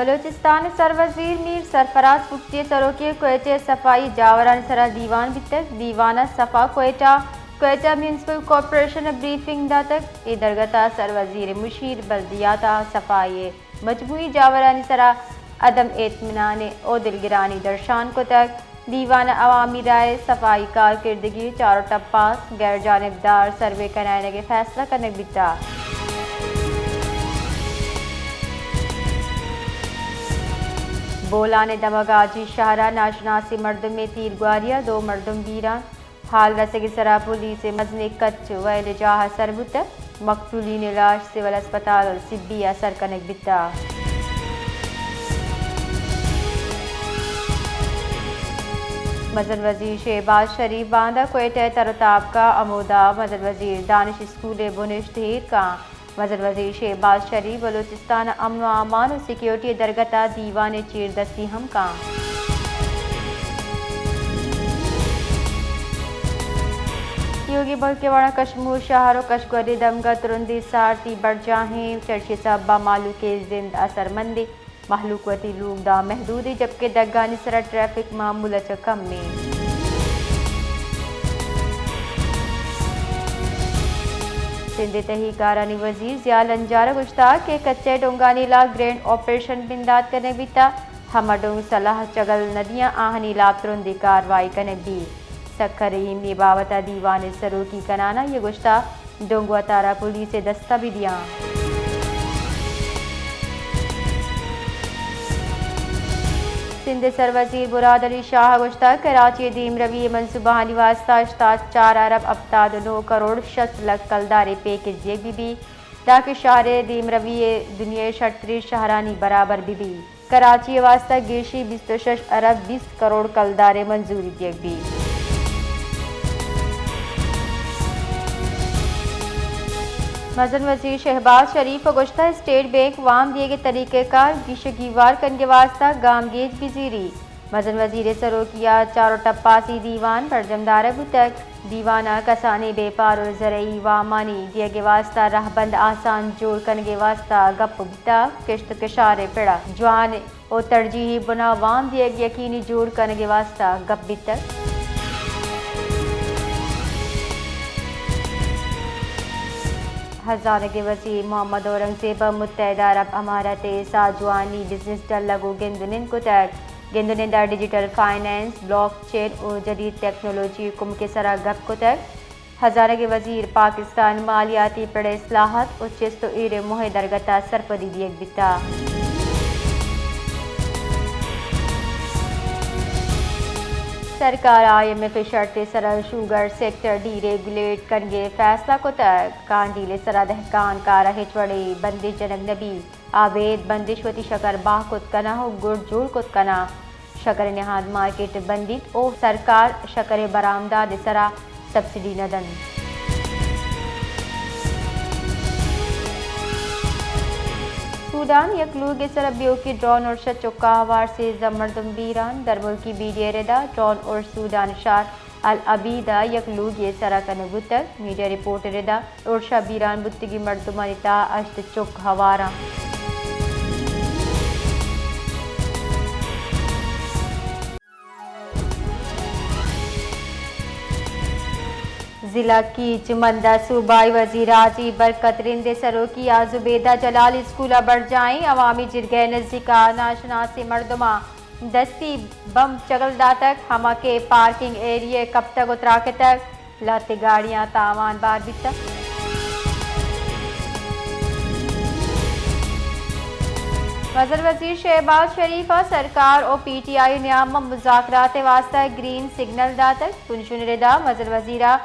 بلوچستان ءِ سروزیر میر سرفراز بگٹی ءِ سروکی ءَ کوئٹہ ءِ صفائی جاورانی سرا دیوان بیتگ۔ دیوان ءَ صفا کوئٹہ، کوئٹہ میونسپل کارپوریشن ءَ بریفنگ داتگ۔ اے درگت ءَ سروزیر ءِ مشیر بلدیات ءَ صفائی ءِ مجموعی جاورانی سرا عدم اطمینان ءُ دلگرانی درشان کتگ۔ دیوان ءَ عوامی رائے، صفائی کارکردگی، چار ءُ ٹپاس، غیر جانبدار سروے کنائینگ ءِ فیصلہ کنگ بیتگ۔ بولان ءِ دمگ حاجی شہر ءَ ناشناسیں مردمے تیرگواری ءَ دو مردم بیران۔ حال رسگ ءِ سرا پولیس ءِ مزنیں کچ ویل جاہ ءَ سر بوتگ۔ مقتولین ءِ لاش سول ہسپتال سبی ءَ سر کنگ بیتگ۔ مزن وزیر شہباز شریف باندا کوئٹہ ءِ تر ءُ تاب کاں، ہمودا مزن وزیر دانش اسکول ءِ بنشت ایر کاں۔ مزن وزیر شہباز شریف بلوچستان ءِ امن ءُ امان ءُ سیکیورٹی ءِ درگت ءَ دیوان ءِ چیردستی ہم کاں۔ یوگی بنکے واڑا کشمور شہر ءُ کشگوری دمگ ءَ ترندیں سارتی برجاہیں، چرشی سبب ءَ مہلوک ءِ زند اثرمندیں۔ مہلوک وتی لوگ داں محدودیں، جبکہ دگانی سرا ٹریفک معمول ءَ چہ کمیں۔ سندھ ءِ تہی کارانی وزیر ضیاء لنجار ءَ گوشتگ کہ کچہ ڈونگانی لا گرینڈ آپریشن بندات کنگ بیتگ، ہما ڈونگ سلاہ چگل نہ دیاں، آہانی لاپ ترندیں کاروائی کنگ بیت۔ سکھر ءِ ایمنی بابت ءَ دیوان ءِ سروکی کنان ءَ آئی ءَ گوشتگ، ڈونگ وتارا پولیس ءِ دست ءَ بہ دیاں۔ سندھ ءِ سروزیر مراد علی شاہ ءَ گوشتگ، کراچی ءِ دیمروی ءِ منصوبہانی واستہ ہشتاد چار ارب ہپتاد ءُ نو کروڑ شست لکھ کلدارے پیکج دیگ بہ بیت، تاکہ شہر ءِ دیمروی ءِ دنیا ءِ شرتریں شہرانی برابر بہ بیت۔ کراچی ءِ واستہ گیشی بیست ءُ شش ارب بیست کروڑ کلدار ءِ منظوری دیگ بیت۔ مزن وزیر شہباز شریف ءَ گوشتگ، اسٹیٹ بینک وام دیگ ءِ طریقہ کار گیش ءُ گیوار کنگ ءِ واستہ گامگیج بزیری۔ مزن وزیر ءِ سروکی ءَ چار ءُ ٹپاسی دیوان برجم دارگ بوتگ۔ دیوان ءَ کسانیں بیپار ءُ زرعی وامانی دیگ ءِ واستہ رہبند آسان جوڑ کنگ ءِ واستہ گپ بوتگ۔ کشت ءُ کشار ءِ پڑ ءَ جوان ءُ ترجیحی بن ءَ وام دیگ یقینی جوڑ کنگ ءِ واستہ گپ بیتگ۔ ہزانگ ءِ وزیر محمد اورنگزیب ءَ متحدہ عرب امارات ءِ ساجوانی بزنس ڈل ءَ گوں گند ءُ نند کتگ۔ گند ءُ نند ءَ ڈیجیٹل فائنانس، بلاک چین ءُ جدید ٹیکنالوجی ءِ کمک ءِ سرا گپ کتگ۔ ہزانگ ءِ وزیر پاکستان مالیاتی پڑ ءِ اصلاحات ءُ چست ءُ ایر ءِ مہ ءِ درگت ءَ سرپدی دیگ بیتگ۔ سرکار ءَ آئی ایم ایف ءِ شرط ءِ سرا sugar sector D regulate king ءِ فیصلہ کتگ۔ کانڈیل ءِ سرا دہکان کار ءَ ہچ وڑیں بندش جنگ نہ بیت۔ آ بید بندش وتی شکر بہا کت کناں ءُ گڑ جوڑ کت کناں۔ شکر ءِ نہاد مارکیٹ بندیت ءُ سرکار شکر ءِ برآمدات ءِ سرا سبسڈی نہ دنت۔ سوڈان، یک لوگ ءِ سرا بیوکیں ڈرون ارش ءَ چکا ہوار سیزدہ مردم بیران۔ درملکی میڈیا ءِ ردا ڈرون ارش سوڈان ءِ شہر العبید ءَ یک لوگے ءِ سرا کنگ بوتگ۔ میڈیا ءِ رپورٹ ءِ ردا ارش ءَ بیران بوتگیں مردمانی تہا ہشت چک ہوار انت۔ ضلع کیچ مند ءَ صوبائی وزیر حاجی برکت رند ءِ سروکی ءَ زبیدہ جلال اسکول ءَ برجاہیں عوامی جرگہ ءِ نزیک ءَ ناشناسیں مردماں دستی بمب چگل داتگ، ہما کہ پارکنگ ایریا ءَ کپتگ ءُ تراکتگ، لہتے گاڑیاں تاوان بار بیتگ۔ مزن وزیر شہباز شریف ءَ سرکار ءُ پی ٹی آئی ءِ نیام ءَ مذاکرات ءِ واستہ گرین سگنل داتگ۔ بنشون ءِ ردا مزن وزیر ءَ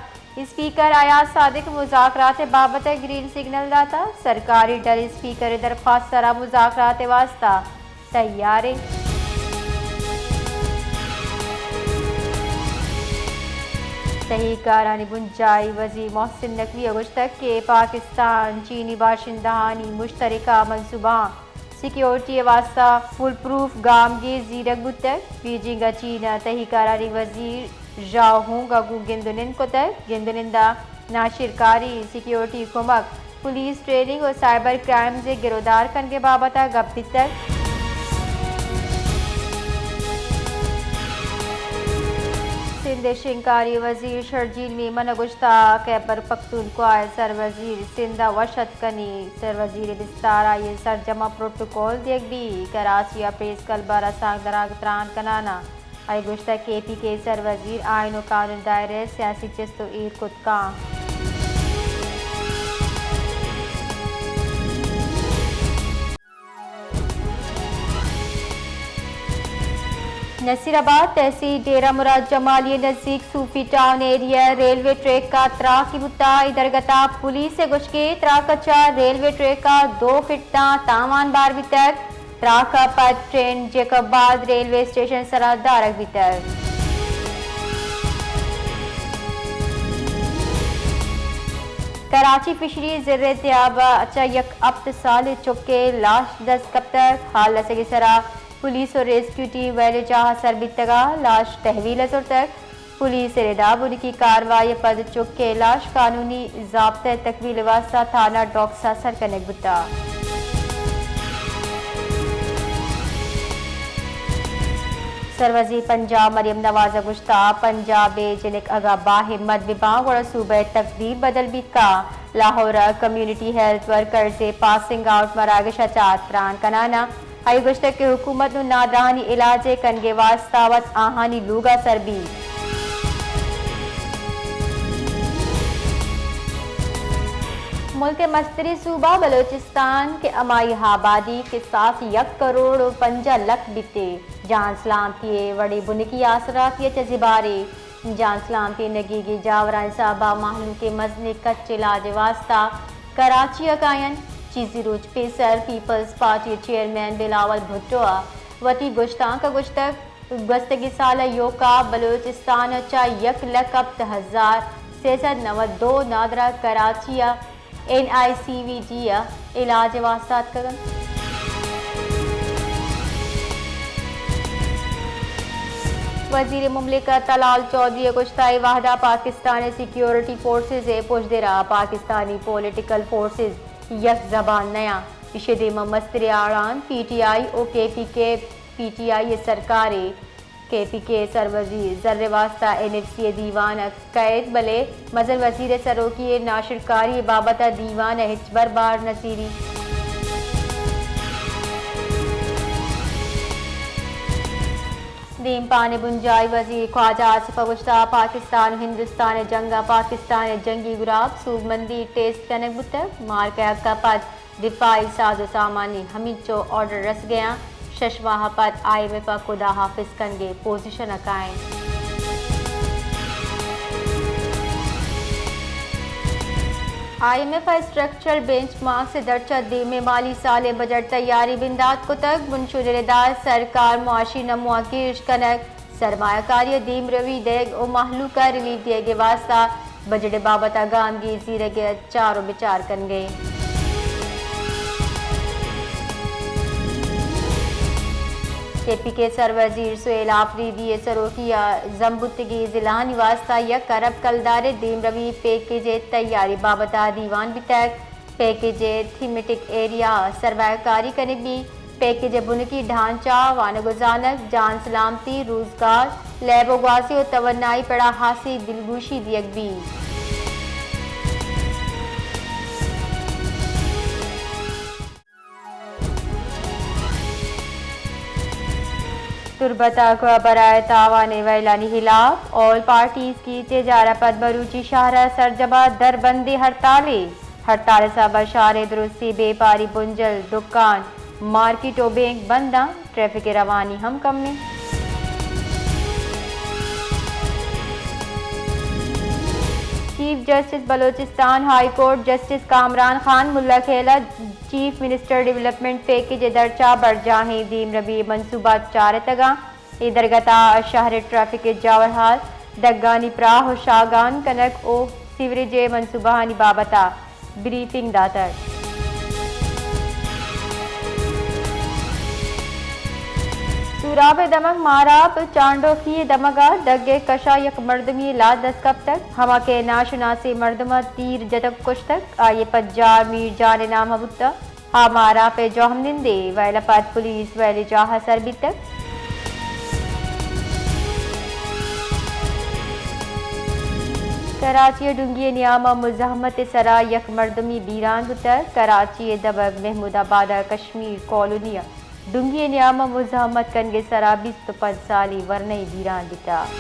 اسپیکر ایاز صادق ءَ مذاکرات ءِ بابت ءَ گرین سگنل داتگ۔ سرکاری ڈل اسپیکر ءِ درخواست ءِ سرا مذاکرات ءِ واستہ تیار انت۔ تہی کارانی بنجاہی وزیر محسن نقوی ءَ گوشتگ کہ پاکستان چینی باشندہانی مشترکہ منصوبہاں سیکیورٹی ءِ واستہ فول پروف گامگیج زیرگ بوتگ۔ بیجنگ ءَ چین ءِ تہی کارانی وزیر ژاؤ ہونگ ءَ گوں گند ءُ نند کتگ۔ گند ءُ نند ءَ ناشرکاری، سیکیورٹی کمک، پولیس ٹریننگ ءُ سائبر کرائمز ءِ گرودار کنگ ءِ بابت ءَ گپ بیتگ۔ سندھ ءِ شنگکاری وزیر شرجیل میمن ءَ گوشتگ، خیبر پختونخوا ءِ سروزیر سندھ ءَ وش اتک کنی، سروزیر ءِ بستار ءَ آئی ءِ سرجم ءَ پروٹوکول دیگ بیت، کراچی ءَ پریس کلب ءَ رسانکدراں تران کنان ءَ آئی ءَ گوشتگ، کے پی کے سروزیر آئین ءُ قانون ءِ دائرہ ءَ سیاسی چست ءُ ایر کت کنت۔ نصیر آباد تحصیل ڈیرہ مراد جمالی ءِ نزیک صوفی ٹاؤن ایریا ءَ ریلوے ٹریک ءَ تراکے بوتگ۔ اے درگت ءَ پولیس ءِ گوشگ ءَ تراک ءَ چہ ریلوے ٹریک ءَ دو فٹ تاں تاوان بار بیتگ۔ تراک ءَ پد ٹرین جیکب آباد ریلوے اسٹیشن ءِ سرا دارگ بیتگ۔ کراچی فشری زر ءِ تیاب ءَ چہ یک ہپت سالیں چکے لاش دست کپتگ۔ حال رسگ ءِ سرا پولیس ءُ ریسکیو ٹیم ویل ءِ جاہ ءَ سر بیتگ ءُ لاش تحویل ءَ زرتگ۔ پولیس ءِ ردا بنکی کاروائی ءَ پد چک ءِ لاش قانونی ضابطہ ءِ تکمیل ءِ واستہ تھانہ ڈاکس ءَ سر کنگ بوتگ۔ سروزیر پنجاب مریم نواز ءَ گوشتگ، پنجاب ءِ جنک اگاں باہمت بہ باں گڑا صوبہ ءِ تقدیر بدل بیت کنت۔ لاہور ءَ کمیونٹی ہیلتھ ورکرز ءِ پاسنگ آؤٹ مراگش ءَ چہ تران کنان ءَ آئی ءَ گوشتگ کہ حکومت نوں نادراہانی علاج ءِ کنگ ءِ واستہ وت آہانی لوگ ءَ سر بیت۔ ملک ءِ مستریں صوبہ بلوچستان کہ ہمائی آبادی کساس یک کروڑ ءُ پنجاہ لکھ بیت ءُ جان سلامتی ءِ وڑیں بنکی آسراتی ءَ چہ زبہر ءَ جان سلامتی ءِ نگیگیں جاوراں حساب ءَ مہلوک ءِ مزنیں کچ ءِ علاج ءِ واستہ کراچی ءَ کاینت۔ چیزے روچ پیسر پیپلز پارٹی ءِ چیئرمین بلاول بھٹو ءَ وتی گشتانک ءَ گوشتگ، گوستگیں سال ءَ ایوک ءَ بلوچستان ءَ چہ یک لکھ ہپت ہزار سے سد نود ءُ دو نادراہ کراچی ءِ این آئی سی وی ڈی ءَ علاج ءِ واستہ اتکگ انت۔ وزیر مملکت طلال چوہدری ءَ گوشتگ، اے وہد ءَ پاکستان ءِ سیکیورٹی فورسز ءِ پژدر ءَ پاکستانی پولیٹیکل فورسز یک زبان نیاں۔ ایشی ءِ دیم ءَ مستریں اڑاند پی ٹی آئی ءُ کے پی کے، پی ٹی آئی ءِ سرکار ءَ کے پی کے ءِ سروزیر زر ءِ واستہ این ایف سی ءِ دیوان ءَ کئیت، بلے مزن وزیر ءِ سروکی ءِ ناشرکاری ءِ بابت ءَ دیوان ءَ ہچبر بہر نہ زیریت۔ دیمپان ءِ بنجاہی وزیر خواجہ آصف ءَ گوشتگ، پاکستان ءُ ہندوستان ءِ جنگ ءَ پاکستان ءِ جنگی گراب سوبمندی ٹیسٹ کنگ بوتگ، مارکہ حق ءَ پد دفاعی ساز ءُ سامانی ہمینچو آرڈر رسگ ءَ انت، شش ماہ ءَ پد آئی ایم ایف ءَ خدا حافظ کنگ ءِ پوزیشن ءَ کاینت۔ آئی ایم ایف ءَ اسٹرکچرل بینچ مارکس ءِ درچ ءَ دیمے مالی سال ءِ بجٹ تیاری بندات کتگ، بنشون ءِ ردا سرکار معاشی نمو ءَ گیش کنگ، سرمایہ کاری ءَ دیمروی دئیگ ءُ مہلوک ءَ ریلیف دیگ ءِ واستہ بجٹ ءِ بابت ءَ گامگیج زیرگ ءِ چار ءُ بچار کنگ ءَ انت۔ کے پی کے سروزیر سہیل آفریدی ءِ سروکی ءَ زمب بوتگیں ضلعانی واستہ یک ارب کلدار ءِ دیمروی پیکیج ءِ تیاری بابت ءَ دیوان بیتگ۔ پیکیج ءِ تھیمیٹک ایریا ءَ سرمایہ کاری کنگ بیت۔ پیکیج ءِ بنکی ڈھانچہ، وانگ ءُ زانگ، جان سلامتی، روزگار، لیب ءُ گوازی ءُ توانائی پڑ ءَ ہاسیں دلگوشی دیگ بیت۔ تربت ءَ گواہ برائے تاوان ءِ وئیلانی ہلاپ، آل پارٹیز کی تجارت پر بلوچی شہر ءِ سرجم ءَ دربندی ہڑتالے۔ ہڑتال ءِ سبب ءَ شہر ءِ درستیں بیپاری بنجل، دکان، مارکیٹ ءُ بینک بند انت، ٹریفک ءِ روانی ہم کم انت۔ Chief justice Balochistan high court justice Kamran Khan Mulakhail ءَ چیف منسٹر ڈیولپمنٹ پیکیج ءِ درچ ءَ برجاہیں دیمروی منصوبات چارتگ انت۔ اے درگت ءَ شہر ءِ ٹریفک ءِ جاور حال، دگانی پراہ ءُ شاہگان کنگ ءُ سیوریج ءِ منصوبہانی بابت ءَ بریفنگ داتگ۔ سوراب ءِ دمگ ماراپ چانڈوکی ءِ دمگ ءَ دگ ءِ کش ءَ یک مردمے ءِ لاش دست کپتگ، ہما کہ ناشناسیں مردم ءَ تیر جتگ کشتگ، آئی ءِ پجار میر جان ءِ نام ءَ بوتگ۔ آ ماراپ ءِ جہمنندے، وئیل ءَ پد پولیس وئیل ءِ جاہ ءَ سر بیتگ۔ کراچی ءَ ڈنگی ءِ نیام ءَ مزاحمت ءِ سرا یک مردمی بیران بوتگ۔ کراچی ءِ دمگ محمود آباد ءَ کشمیر کالونی ءَ ڈنگی ءِ نیام ءَ مزاحمت کنگ ءِ سرا بیست ءُ پنچ سالی ورنئے بیران بیتگ۔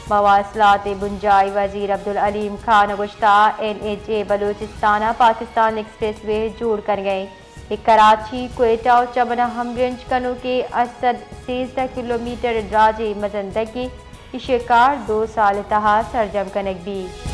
مواصلات ءِ بنجاہی وزیر عبدالعلیم خان ءَ گوشتگ، این ایچ اے بلوچستان ءَ پاکستان ایکسپریس وے جوڑ کنگ ءَ اِنت۔ اے کراچی، کوئٹہ ءُ چمن ءَ ہمگرنچ کنوکیں ہشت سد سیزدہ کلومیٹر دراجیں مزن دگے، ایشی ءِ کار دو سال ءِ تہا سرجم کنگ بیت۔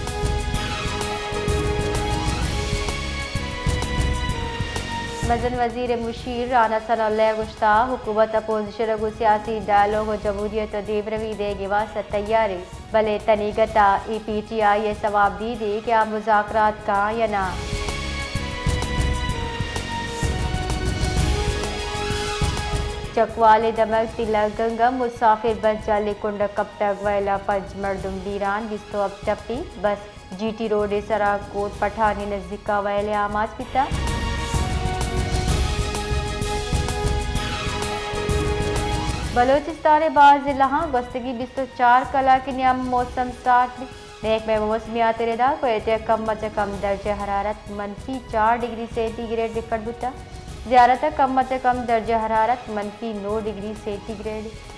مزن وزیر ءِ مشیر رانا ثناء اللہ ءَ گوشتگ، حکومت اپوزیشن ءَ گوں سیاسی ڈائیلاگ ءُ جمہوریت ءَ دیمروی دئیگ ءِ واستہ تیار اِنت۔ بلے تنیگت ءَ اے پی ٹی آئی ءَ سوب دیدے کہ آ مذاکرات کاں یا نہ۔ چکوال ءِ دمگ تلہ گنگ ءَ مسافر بس جعلی کنڈ ءَ کپتگ، وئیل ءَ پنچ مردم بیران، بیست ءُ ہپت ٹپی۔ بس جی ٹی روڈ ءِ سرا کوٹ پٹھانی نزیک ءَ وئیل ءَ آماچ بیتگ۔ بلوچستان ءِ باز ضلعاں گوستگیں بیست ءُ چار کلاک ءِ نیام ءَ موسم سارت بیت۔ محکمہ موسمیات ءِ ردا کوئٹہ ءَ کم ءَ چہ کم درجہ حرارت منفی چار ڈگری سینٹی گریڈ ریکارڈ بوتگ۔ زیارت ءَ کم ءَ چہ کم درجہ حرارت منفی نو ڈگری سینٹی گریڈ۔